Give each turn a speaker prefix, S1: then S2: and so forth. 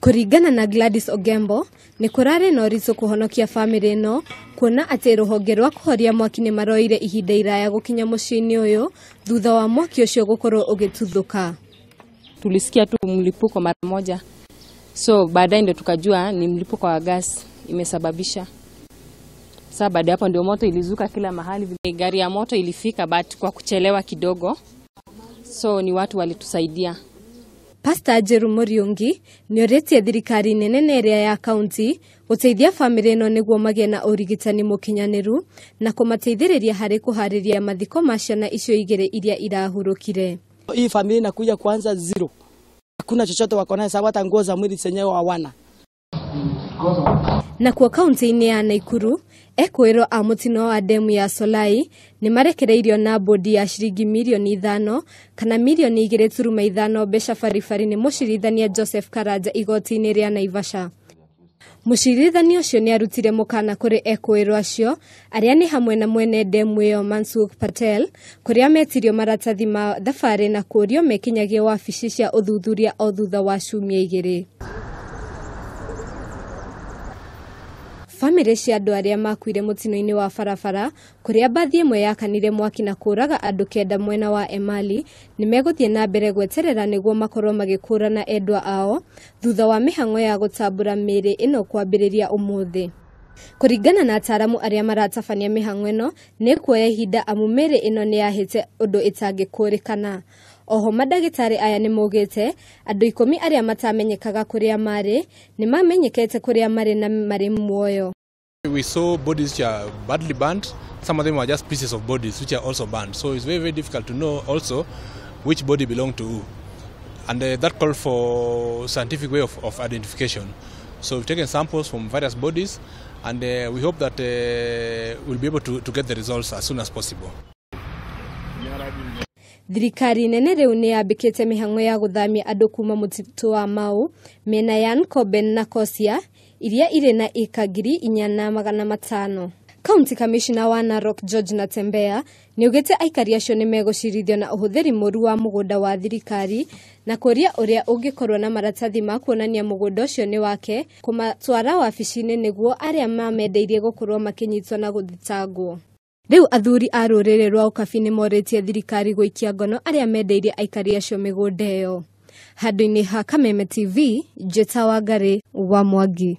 S1: Kũringana na Gladys Ogembo, nĩ kũrarĩ na ũritũ kũhonokia bamĩrĩ ĩno kuona atĩ rũhonge rwa kũhoria mwaki nĩ maroire ihinda iraya gũkinya mũciĩ-inĩ ũyũ thutha wa mwaki ũcio gũkorwo ũgĩtuthũka.
S2: Tulisikia tu mlipuko mara moja, so baadaye ndio tukajua ni mlipuko wa gas imesababisha. Sasa baada hapo ndio moto ilizuka kila mahali. Gari ya moto ilifika but kwa kuchelewa kidogo, so ni watu walitusaidia.
S1: Pastor Njeru Muriungi nĩ orĩtie thirikari nene na ĩrĩa ya kaunti gũteithia bamĩrĩ ĩno nĩguo magĩe na ũrigitani mũkinyanĩru na kũmateithĩrĩria harĩ kũharĩria mathiko ma ciana icio igĩrĩ iria irahurũkire.
S3: Hii familia inakuja kuanza zero, hakuna chochote wako nayo sababu hata nguo za mwili zenyewe hawana.
S1: Nakuo kaunti-inĩ ya Naikuru, ekũĩrwo a mũtino wa demu ya Solai nĩ marekereirio na bodi ya ciringi mirioni 5 kana mirioni 2.5 mbeca baribari nĩ mũcirithania Joseph Karanja igoti-inĩ rĩa Naivasha. Mũcirithania ũcio nĩ arutire mũkana kũrĩ ekũĩrwo acio arĩa nĩ hamwe na mwene demu ĩyo Mansukh Patel, kũrĩa metirio maratathi ma thabarĩ na kũũrio mekinyagie wabici cia ũthuthuria o thutha wa ciumia 2. Bamĩrĩ cia andũ arĩa makuire mũtino-inĩ wa barabara kũrĩa mbathi ĩmwe yakanire mwaki na kũũraga andũ 9 mwena wa Emali nĩ megũthiĩ na mbere gweterera nĩguo makorwo magĩkũrana endwa ao thutha wa mĩhang'o ya gũtambũra mĩĩrĩ ĩno kwambĩrĩria ũmũthĩ. Kũringana na ataaramu arĩa maratabania mĩhang'o ĩno nĩ kuoya ihinda amu mĩĩrĩ ĩno nĩ yahĩte ũndũ ĩtangĩkũrĩkana. Oho mandagĩtarĩ aya nĩ maugĩte andũ 10 arĩa matamenyekaga kũrĩa marĩ nĩ mamenyekete kũrĩa marĩ na marĩ muoyo.
S4: We saw bodies which are badly burnt. Some of them are just pieces of bodies which are also burnt. So it's very, very difficult to know also which body belonged to who. And that called for scientific way of identification. So we've taken samples from various bodies and we hope that we'll be able to get the results as soon as possible.
S1: Thirikari nene rĩu nĩ yambĩkĩte mĩhang'o ya gũthamia andũ kuma mũtitũ wa Mau mĩena ya Nkoben na Kosia iria irĩ na ĩka 4,500. County Commissioner wa Narok George Natembeya nĩaugĩte aikari acio nĩ megũcirithio na ũhũthĩri mũru wa mũgũnda wa thirikari na kũria ũrĩa ũngĩkorwo na maratathi ma kuonania mũgũnda ũcio nĩ wake kũmatwara wabici-inĩ nĩguo arĩa mamendeirie gũkorwo makĩnyitwo na gũthitangwo. Rĩu athuri a rũrĩrĩ rwa Ukabi nĩ morĩtie thirikari gũikia ngono arĩa mendeirie aikari acio mĩgũnda ĩyo. Handũ-inĩ ha Kameme TV, Njĩta Wangari wa Mwangi.